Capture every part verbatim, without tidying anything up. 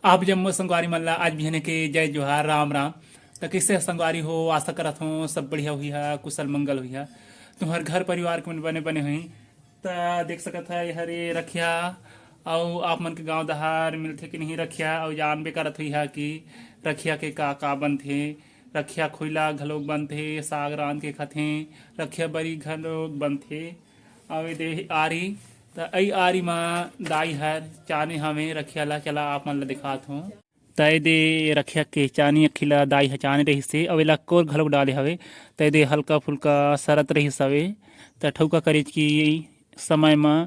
आप जम्मो संगवारी मन ला आज बिहने के जय जोहार, राम राम। त कइसे संगवारी हो? आशा करत हों सब बढ़िया होही हा, कुशल मंगल होही हा। तुम्हर घर परिवार के मन बने बने होही। त देख सकत हा, ये हरे रखिया, अउ आप मन के गांव डहार मिलथे कि नहीं रखिया, अउ जानबे करत होही हा कि रखिया के का का बनथे। रखिया खोइला घलोक बनथे, साग रांध के खाथे, रखिया बरी घलोक बनथे। अउ ए दे आरी, त अई आरी म दाई हर चाने हवे रखिया ला, चला आप मन ला दिखात हों। त ए दे रखिया के चानी अखिला दाई ह चाने रहिस हे, अउ एला कोर घलोक डाले हवे। त ए दे हल्का फुल्का सरत रहिस हवे, त ठउका करेच की समय म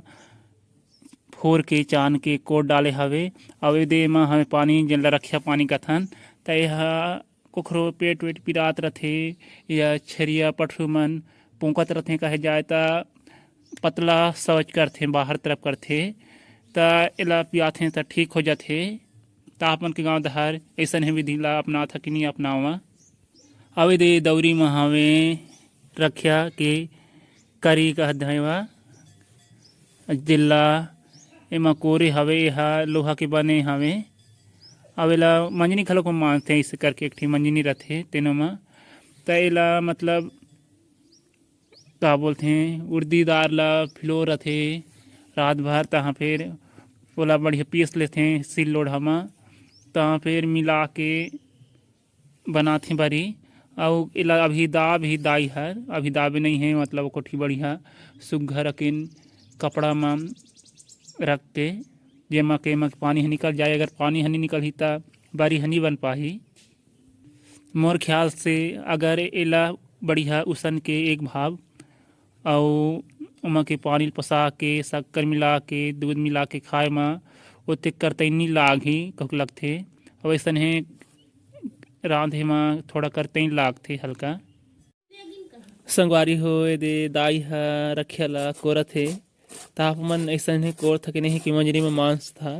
फोर के चान के कोर डाले हवे। अउ ए दे म हवे पानी, जेन ला रखिया पानी कथन। त ए ह कोखरो पेट वेट पिरात रथे या छेरिया पठरू मन पोंकत रथे कहे जाए, त पतला शौच करथे, बाहर तरफ करथे, त एला पियाथे त ठीक हो जाथे। त आप मन के गांव डहार अइसन हे विधि ला अपनात हा कि नहीं अपनावा? अउ ए दे दौरी म हवे रखिया के करी कहत हवा, जेला एमा कोरे हवे, एहा लोहा के बने हवे। अउ एला मंजनी घलोक म मांजथे, अइसे करके एक ठी मंजनी रथे तेनो म। त एला मतलब का बोलथे, उड़दी दार ला भिलो रथे रात भर, तहाँ फिर ओला बढ़िया पीस लेथे सिल लोढ़ा म, तहाँ फिर मिला के बनाथे बरी। अउ एला अभी दाब ही दाई हर, अभी दाबे नहीं है, मतलब ओकर ठी बढ़िया सुग्घर अकिन कपड़ा म रख के, जेमा के एमा के पानी ह निकल जाए। अगर पानी ह नी निकलही त बरी ह नी बन पाही। मोर ख्याल से अगर एला बढ़िया उसन के एक भाव अउ ओमा के पानी ल पसा के, शक्कर मिला के, दूध मिला के खाए म ओतेक करतैनी लागही कहुक लगथे। अउ अइसने रांधे म थोड़ा करतैन लागथे हल्का। संगवारी हो, ए दे दाई ह रखिया ल कोरत हे, त आप मन अइसने कोरत ह कि नहीं कि मंजरी म मांजत ह,